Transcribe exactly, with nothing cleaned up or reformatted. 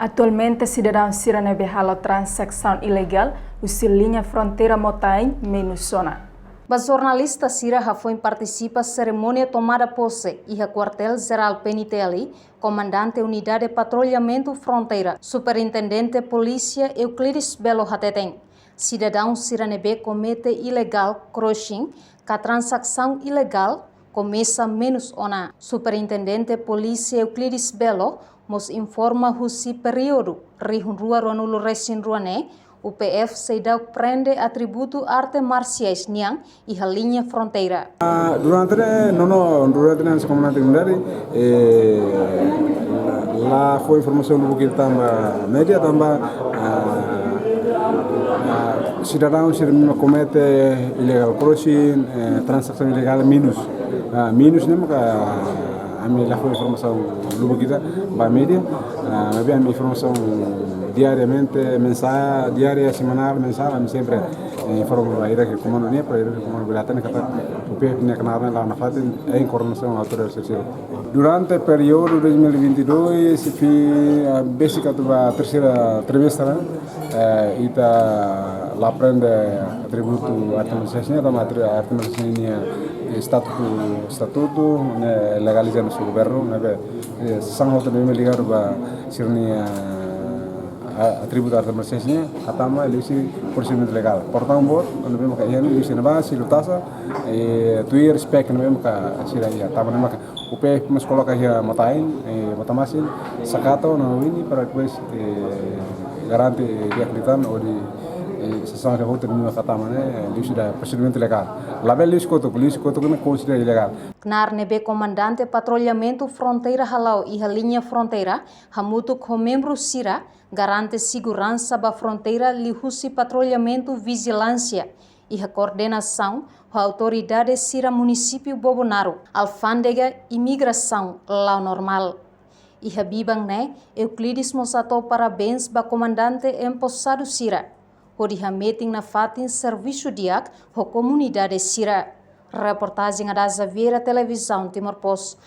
Atualmente, sidadaun sira ne'ebé halo transasaun ilegál husi liña fronteira Mota-Ain menus ona. Ba jornalista sira hafoin partisipa serimónia tomada pose iha Kuartél Jerál P N T L, Komandante Unidade Patrullamentu Fronteira, Superintendente Polísia Euclides Belo hateten, sidadaun sira ne'ebé komete ilegál crossing ka transasaun ilegál komesa menus ona. Superintendente Polísia Euclides Belo mós informa husi períodu rihun rua ruanulu resin rua ne'e, U P F seidauk prende atributu arte marsiais nian iha liña fronteira. Ah, durante ne'e, no, no, durante ne'e, se komunidade, eh, la fó informasaun lubuk ida tanba média, tanba, ah, ah, sidadaun sira ne'ebé komete ilegál crossing, eh, transasaun ilegál menus. Ah, menus ne'e maka ami la fó informasaun lubuk ida ba média, ah, maibé ami informasaun diariamente, mensa-, diária, semanál, mensál, ami sempre, eh, informa ba ida ke komandu nian, para ida ke komandu bele hatene katak U P F nia knaar ne'e la'o nafatin, em coordenação autoridade sira. Durante períodu dois mil e vinte e dois, fi, ah, besik atu ba terseira trimestre, eh, ita la prende atributu arte marsiais nian, tanba atri-, arte marsiais nian estatutu, estatutu ne'e legaliza husi governu, ne'ebé, eh, sasán hotu ne'ebé ligadu ba sira-nia, ah, atributu arte marsiais nian, hatama liuhusi prosedimentu legál. Portaun boot, ne'ebé maka iha ne'e liuhusi ne'ebá, sei luta sa, eh, tuir spek ne'ebé maka sira iha, tanba ne'e maka U P F mós koloka iha Mota-Ain, eh, Mota Masin, Sakato, no Uini, para depois, eh, garante di'ak liután hodi, eh, sasán hotu ne'ebé hatama ne'e, eh, liuhusi prosedimentu legál. Labele liuhusi kotuk, liuhusi kotuk ne'e konsidera ilegál. Knaar ne'ebé Komandante Patrullamentu Fronteira hala'o iha liña fronteira, hamutuk ho membru sira, garante seguransa ba fronteira liuhusi patrullamentu vijilánsia, iha koordenasaun ho autoridade sira munisípiu Bobonaro, alfándega, imigrasaun la'o normál. Iha biban ne'e, Euclides mós hato'o parabéns ba komandante emposadu sira, hodi hametin nafatin servisu di'ak ho komunidade sira. Reportajen Adaza Vieira, Televizaun Timor Post.